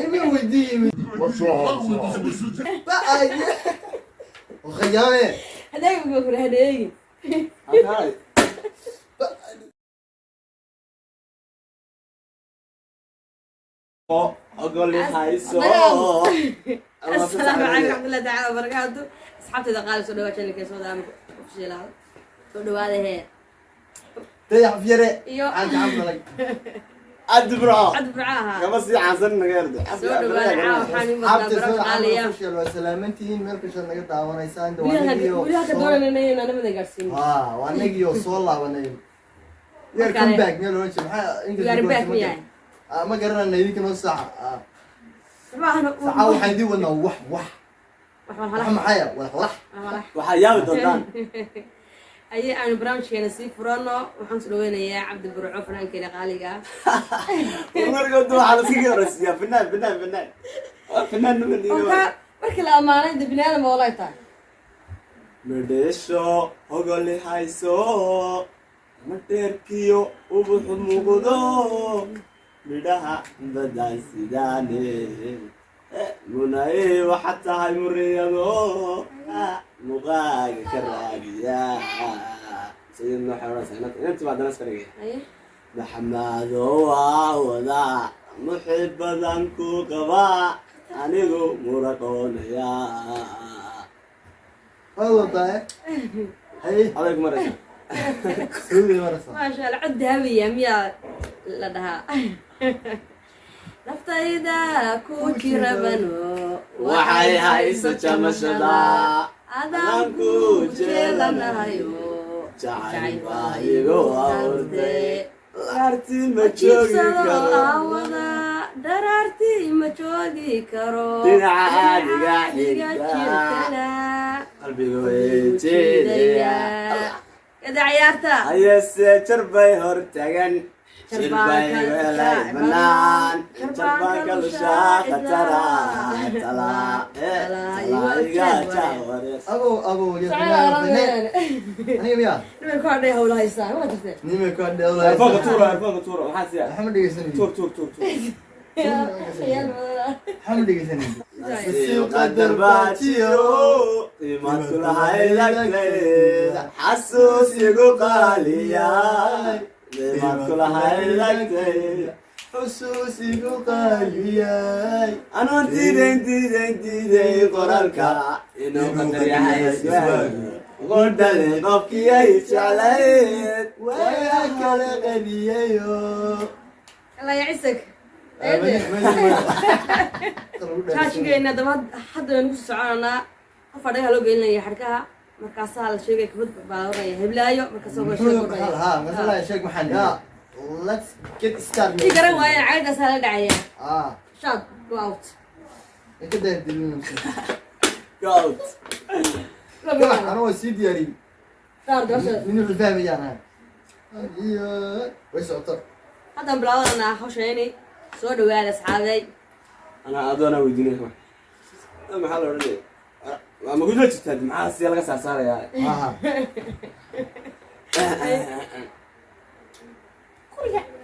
Ima weydiiye. Ba-aye. Khiyaame. Hadeegi baa kula hadeegi. Halkaay. Oo ogoli hayso. Asalaamu calaykum waraxmatullahi tacaala wabarakaatu. Asxaabtayda qaali, soo dhawaa channelka soo daama official. Soo dhawaada hee. Dayax yare. Iyo aan gacan dalay. Cabdi Burco. Cabdi Burco ahaa. Kama sii caansan naga yardo. Soo dhawaada, caawa waxaan iin wadnaa Xabta baraf soo qaaliya. Official waa salaamantihiin meel kasta naga daawanaysaan. Weli halka doonayna inaan namada gaarsiino. Haa, waa anagiyo soo laabanay. We are Markale. come back meel oran jiray. Maxaa We are back miyahay? Ah, ma garanayna idinka noo saaxa. Ah, Maxaa saxa waxaan idin wadnaa wax wax. Wax wax walax. Maxaya walax walax. Walax. Waxaa yaabi doontaan. Aye, aanu barnaamijkeena sii furano. Waxaan soo dhaweynayaa Cabdi Burco, fanaankeena qaaliga ah. Marka waxaa la iskaga horeysiiyaa fanaan, fanaan, fanaan. Waa fanaan nima Oo dhiibo. ka markii la ammaanay de bini aadam oo lay tahay. Madheesho ogoli hayso, madheerkiyo ubuxu muuqdo, midhaha badan sidaane munaye waxaad tahay muriyado muqaaga ka raadiya. Sayidna waxay odhanaysaa inantii baa haddana iska dhigaya. Aye. Maxamado waa wadaa muxibadan ku qabaa, anigu muraqoonaya. Waad wadaa, eh? Haye. Adag maraysa. Suudi maraysa. Maasha Allah, cod dahabiya miyaa la dhahaa? Naftayda ku jirabano. Waxay hayso jamashada. Adaan ku jeelanahayo. Jacayl baa igu awrtay, laarti ma joogi jiibsado karo. Aawada dharaartii ma joogi karo. Dhinaca adiga Dhinaca xigta. Jirtana. Qalbiga way jeedaya. Kada ciyaarta. Hayese jarbay hor tagan. Jarbaan jirbay ka welay lushaa banaan. Jarbaan jarbaan ka ka lushaa lushaa khatara cidla. tala Tala tala iga iga jeed jaware. Abow abow ya fanaan. Aniga miyaa? Nimay ku hadhay hawla haystaa ma jirte. Nimay ku hadhay hawla Erfoonka haystaa. tuura, erfoonka tuura, maxaa siya? Maxaa ma dhegeysanaysid? Tuur, tuur, tuur, tuur. Khiyaal badan. Maxaa ma dhegeysanaysid? Nasiib qadar baajiyo qiimaad kulahayd agtayda, xasuus igu qaaliyay, qiimaad kulahayd agtayda. Xusuus igu qaliyay. Anoon diidayn, diidayn, diiday qoraalka inuu qadar yahay iswaagi qodhale qofkiyay jeclayd. Waa kala qadiyayo. Allah ya cisak. Jaashigeena daba hadda waynu ku soconanaa. Qof adhaga loo gelinaya xadhkaha, markaasaa la sheegaya kabad baa oranaya heblaayo, markaasoo waa sheeg oranaya. Ha, masala sheeg maxaan. Yeah, let's get started. Ii garan waayeen, caydaasaa la dhacaya. Ah. Shad go out. Inta daa dilin. Go out. Ana waa sii diyaariyey. Daar doosha. Nin wuxuu fahmayaan ha. Iyo way socoto. Haddaan bilaabananaa hawsheeni. Soo dhawaada asxaabay. Anaa adoonaa weydiinaya, maxaa la odhanaya? Waa ma kula jirtaa? Maxaa siya laga saarsaarayaa? Aha.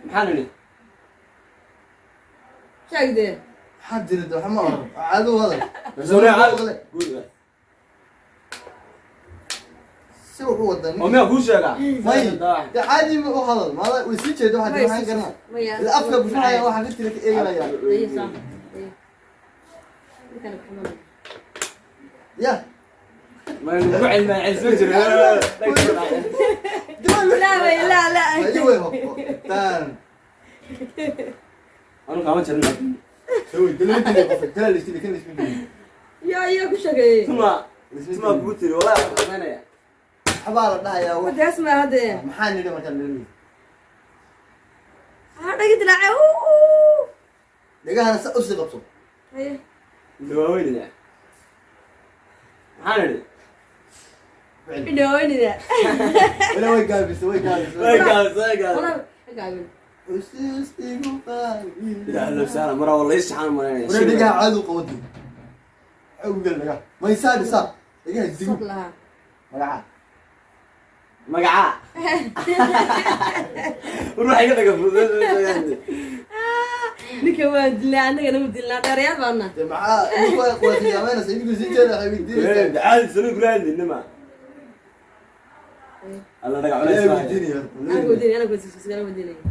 Maxaa nidhi? Sheegdee. Maxaa jira de? Waxa ma oran. Caado hadal. Guud. Si wuxuu wadaa. Oo miyaa kuu sheegaa? May de, caadi ma u hadal maada way sii jeedo waxaa jira waxaan garanaa. Maya. Ila afka bushaya waxaan ka tira ka eeganaya. Ayo, saa. Ayo. Ninkan kuxumanaya. Ya. Ma nagu celmaa celsoo jira. La way la la. Ayo way hop tan. Anu kaama jarin laakiin. Soo dilay dilay qofka kala listii kan lismi dilay. Yaa yaa ku sheegeeyey. Tuma kugu tiri walaa waxaan samaynaya. Waxbaa la dhahayaa wax. Wadaas ma hadee. Maxaa nidhi markaan nidhi? Waxaa dhagi dilaacay. Uu. Dhegahana sa usii qabso. Haye. Inta waaweynida maxaa nidhi? Idhaweynida. Wala way gaabisay, way gaabisay. Way gaabis, way gaabis. Wala gaabin. Xusuus igu qaali. Ilaah lobsaana maraa wala ii saxaan malaynaya. Wala dhegaha caadi u qabadi. Waxaa ugu gal dhagaha. Maysaa dhisaa. Dhagaha digu. Sab lahaa. Magaca. Magacaa ruuxa iga dhaga fudud. Ninka waan dilnaa, annagana ma dilnaa, dheerayaal baana. Dee maxaa idinku waa khiyaameynaysa, idinku si jeeda waxay weydiinaysaa. Caadi sanu kula hadlayna ma alla dhaga culays Ilaahay baa. Weydiinaya. Anaa weydiinaya, anaa weydiinaya, anaa weydiinaya.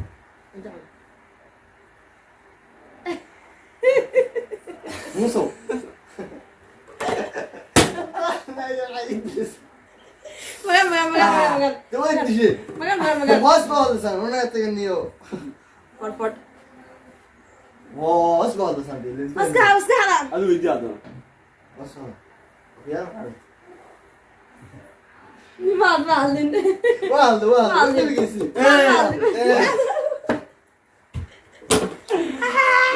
Inta cun. Musow. Magan, magan, magan, magan, magan. Dee waa dishe. Magan, magan, magan. Hoos baa hadlaysaan, unaga taganiyo. Fadh, fadh. Hoos baa hadlaysaan dee. Maskaxa, maskaxda. Adu weydii haddana. Hoos baa. Khiyaam maxaa? Maad ma hadlin. Waa hadla, waa hadla, Hadlin. gebigiisii. Maad ma hadlin.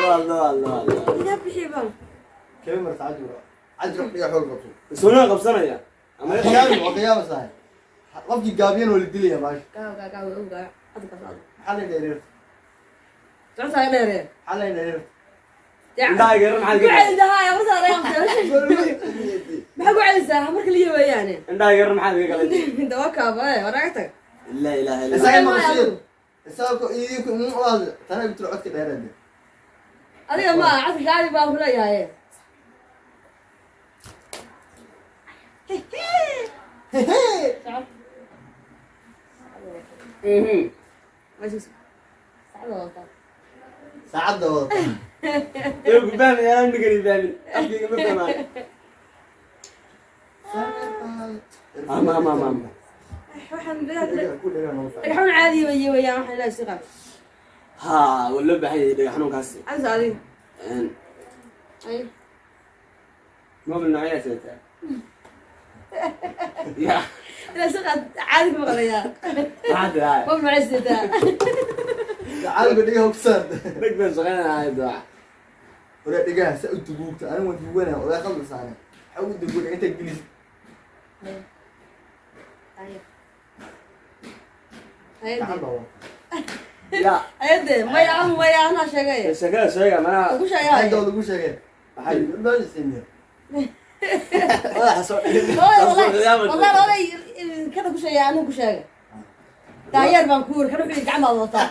Wallah, wallah, wallah. Iga bixi baan. Kebe marta cajro. Cajro dhiga xoog qabto. Soonaa qabsanaya ama Khiyaam waa khiyaam sahay. Qofkii gaabiyan waa la dilaya baasha. Gaaw, gaaw, gaaw, gaaw, gaaw. Adiga qabso, adiga. Maxaa la dheereer? Socotaa dheeree. Maxaa la dheereer? Indhaha yaryar maxaad Ku ka celidahaa, horta adaa qabtay. Maxaa ku celisaa? Marka la yeewayaane. Indhaha yaryar maxaad ka galay? Dawa kaaba, waraga tag. Laa ilaaha illa. Isaga maqashiin. Isaga ko idinku u hadla. Tana ibtu codka dheereed. Adiga ma aha, codka gaabi baan ku leeyahay. Soco. Saacada wadataa. Saacadda wadata. Ee ku fahmay, anaan ninkani fahmin, afkayga ma fahmaan. Ama, ama, ama, ama. Waxaan dhagaxuun caadi bay weeyaan, waxaan ilaahay sii qaab. Haa, waa loo baahan yahay dhagax xanuunkaasi. Amsa adiga. Ay. Mobil noocyaa sidataa ya? Ilaahay sii qaad caadi ku maqlayaa. Maxaa tiraa? Qof noocay sidataa. Caalamka dhigaha ku saar. Dheg baan shaqaynahay duca. Hore dhigaha sa u duguugta, anigu waan duuganaya, oday khaldasaan. Waxa ugu duguugna inta gelis. Ay. Gacan baa wadata. Ya. Ayade, maya ama maya, anaa sheegay. Sheekada sheega manaha. Ugu sheegay. Xagga lagu sheegay. Maxay? Baan madaxa soo dhigay. Wallahi, wallahi, wallahi, kada ku sheegay, anigu ku sheegay. Daayeer baan ku wuri, kana wuxuu yidhi gacan baad wadataa.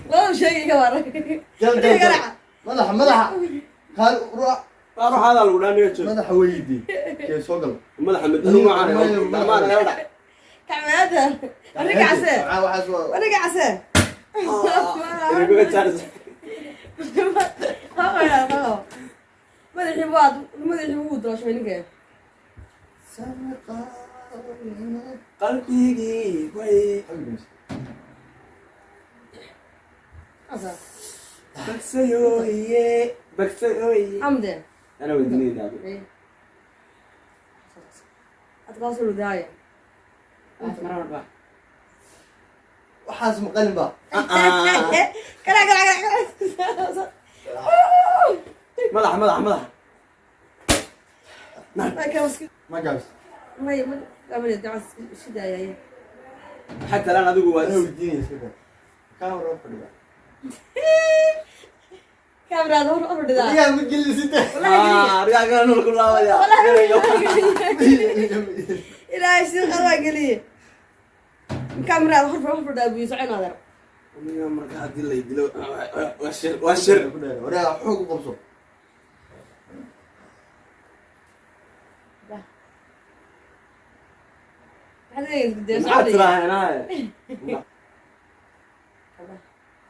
Labada sheegay ka war. Gal gal gal. Madaxa, madaxa. Kaal ruux. Waa ruuxaadaa lagu dhaa niga joog. Madaxa weydii. Kee soo gal. Madaxa mid anigu macaan dhammaan naga dhac. Kacmaada. Aniga casee. Waxaa waxaas waa. Aniga casee. Inaguga jaaris. Madaxii waad, madaxii wuu dalooshamay ninka. Qalbigii way Asa. bagsayooye bagsayooye. Amde. Ana weydiinayda adu. Adka hoos u daaya. Waxaas maqalin ba. Kala kala kala kala. Madaxa, madaxa, madaxa. Ma gaabis. May ma amane dacas shidaayay. Xataa laan adigu waa Ana weydiinaya iska daa. Kaamera fadhiya. Kamerada hor hor dhidaa. Dhigaha ma gelisite. Arigaa kana nol ku laabaya. Ilaahay si qalaa geliye. Kamerada hor hor dhidaa buu socon adeer. Aniga marka haddii la dilo waa shir, waa shir. Wareega xoog u qabso. Maxaad tiraahdeen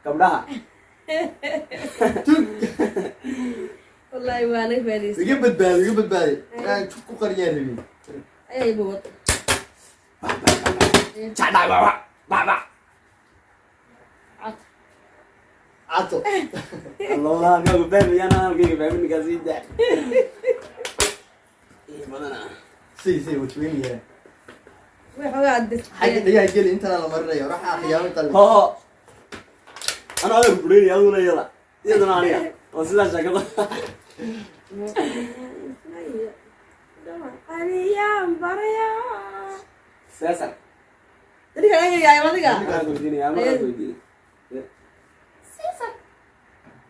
gabdhaha? Tug. Wallahi waa naga faa'iidaystay. Iga badbaadi, iga badbaadi. Inaan jug ku qariyaan rabin. Ayay buu wad. Jacdhac bac bac bac. Cad. Cato. Allah kagu fahmayaan, halkayga fahmin ninkaas ii daa ii badana. Si si wajweynaya. Way xogaa Xagga dhigaha geli, intana la marinayo. Raxa khiyaamo inta la. Ho, ana adag bureynaya, aduguna iyada, iyaduna aniga, waa sidaa sheekada. Aniyaan baraya. Cesar. Dadka laga yaay adiga. Anaa weydiinaya, ama aan weydiinaya.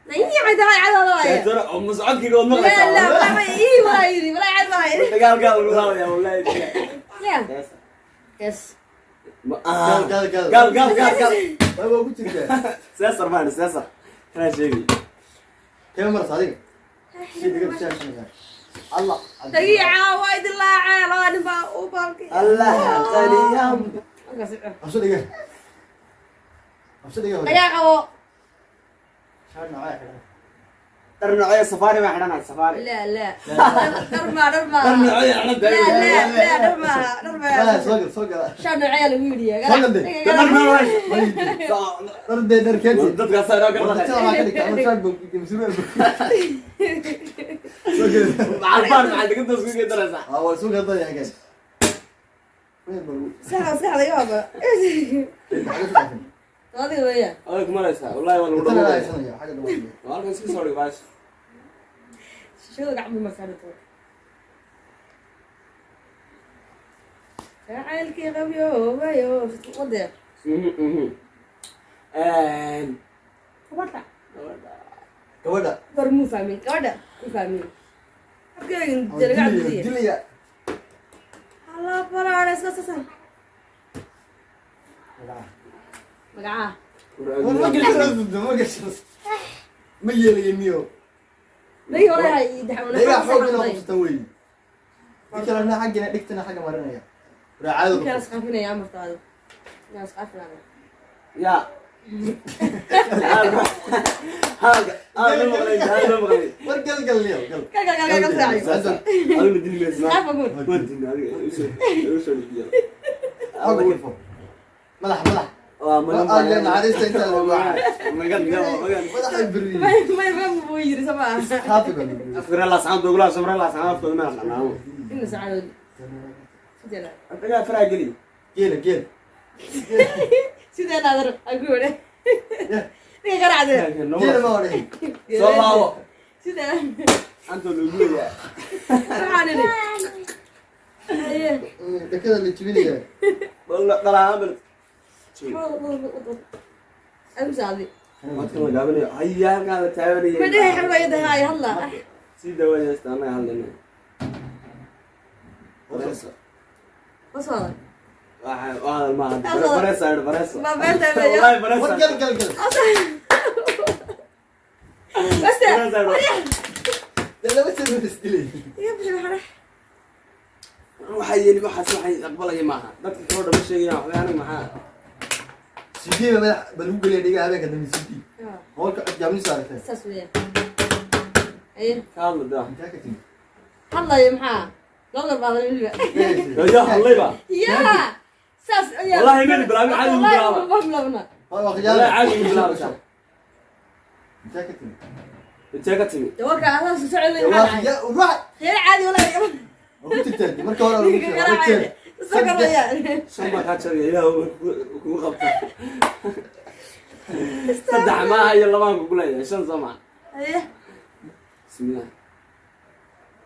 Nayi cadahay cadada waay. Cesar oo mascodkayga waad La la maqlaysaa. ma ii waayiri wala cad waay. Dagaalkaa lagu laabaya wallahi. Ya. Cesar. Yes. Gal gal gal. Gal gal gal gal. Way waa ku jirtaa. Cesar baan Cesar kanaa sheegay. Kee marsa adiga? Si dhiga shaashinaya. Allah. Tagi caawa idin laacee labada nin baa u baalkay. Allah qaliyam. Qabso dhiga. Qabso dhiga hore. Dhagaa qabo. Shaar noocee xidhan? Dhar noocee safaari baan xidhanahay safaari. La la. Dhar ma dhar ma. Dhar noocee xidhan La la la dhar ma dhar ma. Maya, soo gal, soo gal. Shaar noocee lagu yidhi. Soo gal de. Dhar noocee. Dhar dee, dhar keenti. Dadkaas inoo ka War dhaqay. dadka waa ka dhigtaa, ama shaar buu ku surwaal buu. Soo gal. Macalbaan maxaa digada isku gedaraysaa? Ah, waa soo gadaya halkan. Meel baa lagu- Saxa saxa laga habo. Xagga ku dhaafin. Adiga weeyaan. Adag maraysaa wallahi waa lagu Inta laga dhamoobaya. haysanaya, xagga dambe. Waa halkan iska soo dhig baash. Shishada gacmo ma saarto. Jacaylkii qabyo wayo wadee. Gabadha. Gabadha. Bar muu fahmin gabadha muu fahmin. Afkeyga Oo dalaga dilaya, cabdiya. dilaya. Alla baraare iska sasan. Magaca. Magaca. War ma gasho, ma gasho. Ma yeelayo niyo. Lagi hore hay daxuna. Dhigaa xoog inaa qabsata weeye. Nin kalena xaggina dhigtana xagga marinaya. Raacado. Ninkaan isqaafinaya amartaadu. Ninkaan isqaafinaya. Ya. Halka aad ma maqlay, aad ma maqlay. War gal gal niyo, gal. Gal gal gal gal saaxiib. Adiga dili maysid. Isqaafa guur. Waa dilna adiga. Usoo dhigiyo. Xagga ku dhufo. Madax, madax. Waa magan. Waa aad naxariista inta lagu wacay. Magan magan. Madaxa beri. May may may buu yiri sama. Isqaafi baa lagu yiri. Afkara la saan dogla samra la saan afkooda ma naqaano. Inna sacadood. Sidee Adiga faraa geli. Geela, geel. sidee naadar aku wada. Ninka garacde. Geela ma odhan. Soo laabo. Sidee Anta lagu leeyahay. waxaan idhi. Haye. Dhakada la jebinaya. Dhalaa bal. Amsaadi. Wadka la gaabanayo. Hayya halkaan la taabanayay. Ma dhahay xalwa yada hay hadla. Sii dawaayasta annaga hadlayna. Bareeso. Wasoo. Waxa waa hadal maaha. Bareeso ayadh bareeso. Ma beerta weeyo. Wallahi bareeso. War gal gal gal. Bas. Bareeso ayadh. Dee laba sano is dilay. Iga bixi waxa. Waxay yeeli waxaas waxay aqbalaya maaha. Dadka kaloo dhan ma sheegayaan waxba aniga maxaa. CD ba madax ba lagu geliya dhigaha habeenka dambe CD. Howlka cod gaabni saartay. Saas weeyaan. Haye. Ka hadla daa. Intee ka timid? Hadlayo maxaa? Loo garbaado weliba. Yaa hadlayba. Yaa. Saas ayaa. Wallahi meel bilaabin, caadi ugu bilaaba. Wallahi ma bilaabna. Waa waa Wallahi khiyaano. caadi ugu bilaabaysaa. Intee ka timid? Intee ka timi? Dawarka asaas socod Waa leeyahay. khiyaa- ruux. Khayr caadi wallahi. Waa ku jirtaa marka hore lagu Ninka sheegay. garacay. Soo garayaan. Shan baa kaa jaraya ilaah kugu qabta. Saddex maaha iyo labaan kugu leeyahay shan soo maha. Haye. Bismillah.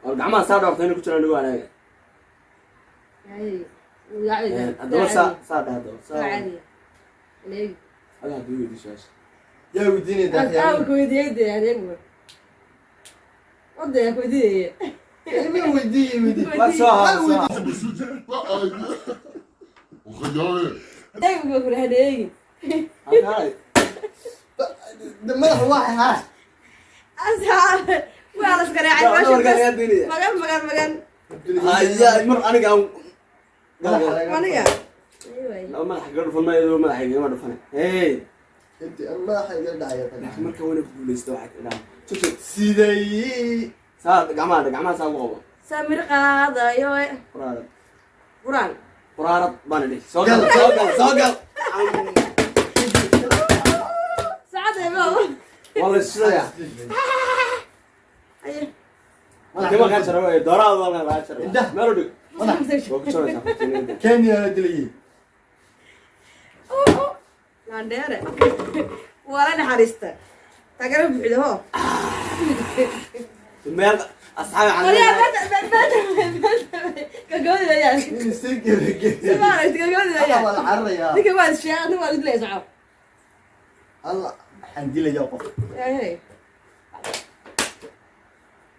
War gacmaha saa dhoorta inay ku jiraan dhigo anaaga. Haye. Yaa Haddaba saa saa dheh haddaba saa. caadi. Leeg. Adiga haddii weydiiso su'aasha. Yaa weydiinaya Aad daa ku weydiiyay dee adeegu. Wada ku weydiiyay. khiyaano. Ma weydiiyey, weydiiyey. Waa soo haa soo haa. Adeegu ku rahadeegi. Halkaay. Madaxa waa haa. Asxaab. Waa la iskaraacay Waa meesha. warkaan ayaa diinaya. Magan magan magan. Hayaa mar aniga aan Madaxa laga- Maniga. laba madax kaga dhufan maayo laba madax igama dhufan. Hey. Inti madaxa iga dhacaya tan. Laakiin marka wayna ku guuleysta waxay tidhaha. Tug tug. Siday Saa gacmaha dheh, gacmaha saa ugu qabo. Samir qaadayo. Quraarad. Quraan. Quraarad baan idhi. Soo gal, soo gal, soo gal. Saacad ma. Waa la ishidayaa. Haye. Kama kaa jara waaye, dooraha waa lagaa jara. Indhaha. Meel u dhig. Madax. Waa ku jaraysaa fartiinada. Kenya la dilayay. Landheere. Waa la naxariista. Taageero buuxda hoo. Meel asxaabi waxaan Waliyaa leenahay. beerta beerta beerta gagoodi wayaan. Nin istiig Samaarayt gagoodi Alla wayaan. waa la cararayaa. Ninka waa isheegay aniga waa idilay soco. Alla waxaan dilayaa qof. Hey.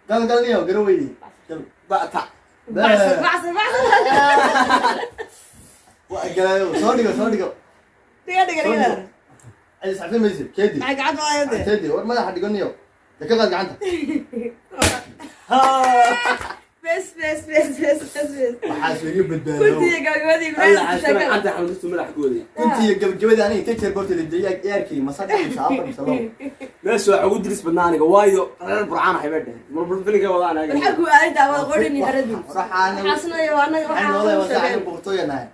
Gal gal niyo garo weydi. Gal. Ba'ta. Bacsan bacsan bacsan. Waa galaayo soo dhigo soo dhigo. Dhiga dhiga dhiga. Ay isxafin maysid keedi. Maxay gacanta waa ayade. Keedi war madaxa dhigo niyo. Dee ka qaad gacanta. Bes, bes, bes, bes, bes, bes. Waxaas iga badbaado. Kuntiya gabagabadii Alla gunaanadka xasana sheekada. gacanta xanuunstu madax ku waday. Intii gabagabada aniga intee jeer goorta la dilay ciyaarkii ma saddex mise afar mise labo? Meesha waxaa ugu diris badnaa aniga, waayo reer Burcaan ahay bay dheheen marbar filinka wadaan anaga. Maxaa ku aaday daawada qodhin iyo haradu? Waxaan Waxaasna waa anaga waxaan noolay waxaa waa saacad boqortooya nahay.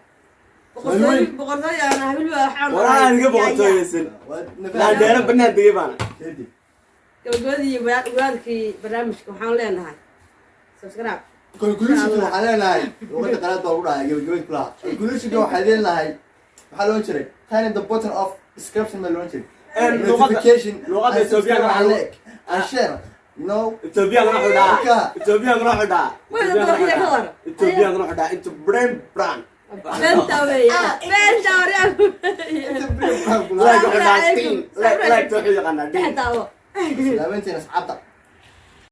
Boqortooyo, boqortooyo ana habil baa waxaan. Waraa aniga boqortooyeysan. Waa Laandheero banaan degay baana. Kadib. Gabagabadii iyo gunaanadkii barnaamijka waxaan leenahay subscribe. Conclusionka waxaan leenahay, luqadda qalaad baa lagu dhahaa gabagabad kulaha. Conclusionka waxaan leenahay, waxaa loo jiray turn the button of description baa loo jiray. Notification. Luqadda and Ethiopian subscribe waxaa and like and share. Ethiopian wuxuu dhahaa. Marka. Ethiopian wuxuu dhahaa. Way dadka ka war. Ethiopian wuxuu dhahaa inta brain brand. Beenta weeye, beenta waryaa. Inta brain baan kulaha. Like wuxuu dhahaa steam, like wuxuu yaqaanaa dean. Daawo. Laabanteena asxaabta.